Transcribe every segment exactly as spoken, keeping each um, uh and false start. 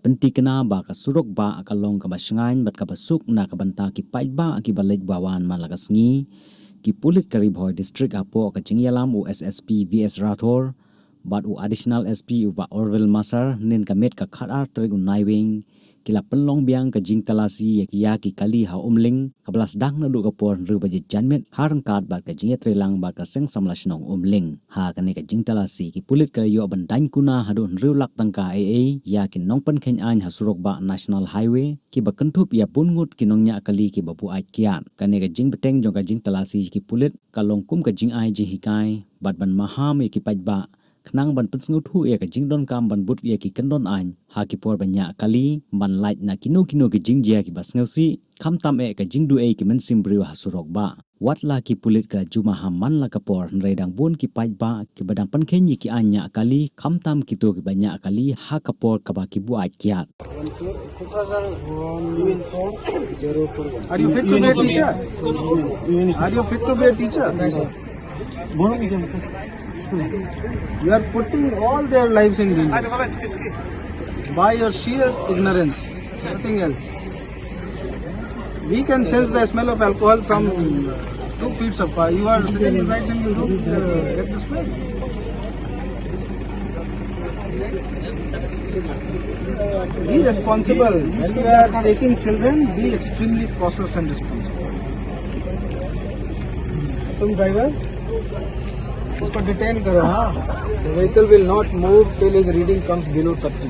pyntikna ba ka surok bah ka long kaba shngaiñ bad kaba suk na ka bynta ki paidbah kiba leit ba wan man la ka sngi, ki pulit ka Ri Bhoi District hapoh ka jingïalam u S S P V S Rathore bad u Additional S P u Bah Orville Masar, hynnin ka miet ka khatar tarik u Naiwieng, ki la pynlong biang ka jingtalasi ïa ki kali ha Umling, kaba la sdang naduh ka por hynriew baje janmiet, ha ryngkat bad ka jingïatreilang bad ka seng samla shnong Umling. Ha kane ka jingtalasi, ki pulit ki la ïoh ban daiñ kuna haduh hynriew lak tyngka A A ïa ki nongpynkheiñ aiñ ha surok bah National Highway, kiba kynthup ïa bun ngut ki nongñiah kali kiba buaid kiad. Kane ka jingbteng jong ka jingtalasi ki pulit ka long kum ka jingai jinghikai bad ban maham ïa ki paidbah, khnang ban pynsngewthuh ïa ka jingdonkam ban bud ïa ki kyndon aiñ ha ki por ban ñiah kali, ban lait na kino kino ki jingjia kiba sngewsih, khamtam eh ka jingduwai ki mynsiem briew ha surok bah. Wat la ki pulit ka la ju maham man la ka por, hynrei dang bun ki paidbah kiba dang pynkheiñ ïa ki aiñ ñiah kali, khamtam kito kiba ñiah kali ha ka por kaba ki buaid kiad. Are you fit to be a teacher? Are you fit to be a teacher? You are putting all their lives in danger by your sheer ignorance, nothing else. We can sense the smell of alcohol from two feet so far. You are sitting inside and you don't uh, get the smell. Be responsible. When you are taking children, be extremely cautious and responsible. तुम ड्राइवर, इसको डिटेन करो, हाँ। The vehicle will not move till his reading comes below thirty.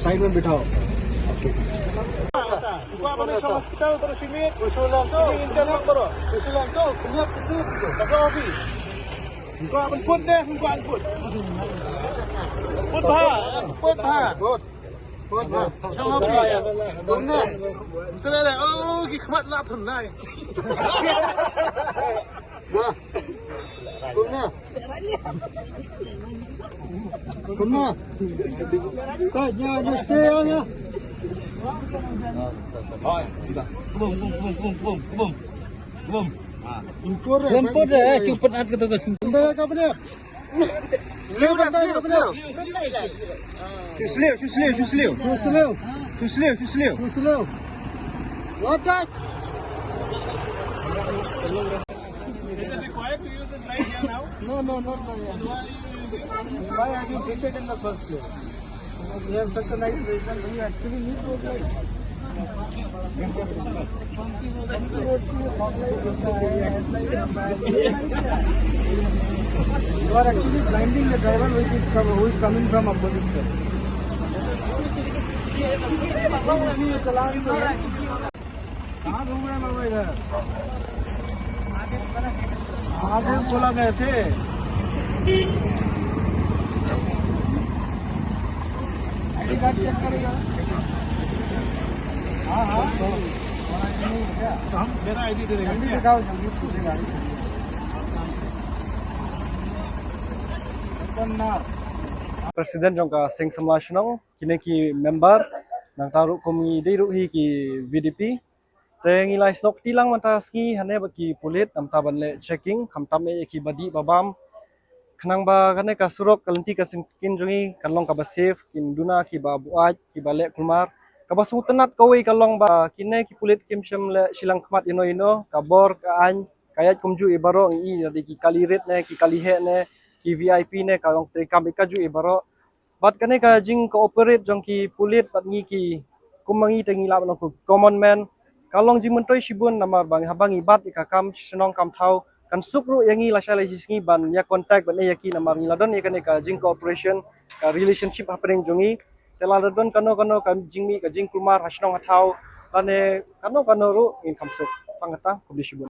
साइड में बिठाओ। Kuha pa sa hospital, baro sini. Sini, injan lang, baro. Sini, lang, tu. Kuha pa sa office. Kuha pa put deh, kuha pa put. Put bha, put bha. Put. Put bha. Song office. Kum ne. Kum ne. Oh, ki khmat la thun nai. Bha. Kum ne. Kum ne. Ta nya ne se ya ne. Bum, bum, bum, bum, bum, bum. Bum. Bum. Bum put eh, shu put at ka to ka shu. Bum ka bne. Slow, slow, slow. Too slow, too slow, too slow. Too slow. Too slow, too slow. Too slow. What that? Is it required to use this light here now? No, no, not like that. Then why are you using it? Why have you fitted in the first place? We have such a nice vehicle, we actually need those lights. You are actually blinding the driver which is com-, who is coming from opposite side. कहाँ घूम रहे हैं बाबा इधर? आगे बोला गए थे। आईडी कार्ड चेक करेगा। हाँ, हाँ। तो हम मेरा आईडी दे देंगे। जल्दी दिखाओ, जल्दी पूछे गाड़ी। President jong ka Seng Samla Shnong, kine ki member, nangta ruh kum ngi dei ruh hi ki V D P. Te ngi la ïasnoh kti lang mynta sngi hangne bad ki pulit namar ban leh checking, khamtam eh ïa ki ba dih ba bam. Khnang ba kane ka surok ka lynti ka seng kin jong ngi kan long kaba safe, kin duna kiba buaid, kiba leh kulmar. Kaba sngewtynnat kawei ka long ba kine ki pulit kim shym leh shilliang khmat ïano ïano, ka bor ka aiñ ka ïaid kumjuh ïa baroh, ngi i da ki kali rit ne, ki kali heh ne, ki V I P ne, ka long treikam ïa kajuh ïa baroh. Bad kane ka jingcooperate jong ki pulit bad ngi ki, kum ma ngi te ngi lah ban ong ko common man, ka long jingmyntoi shibun namar ba ngi haba ngi bat ïa ka kam shnong kam thaw, kan suk ruh ïa ngi lashai lashisngi ban ïa contact ban ïa ki namar ngi la don ïa kane ka jingcooperation, ka relationship hapdeng jong ngi. Te lada don kano kano ka jingmih ka jingkulmar ha shnong ha thaw lane kano kano ruh ngin kham suk. Tang kata, khublei shibun.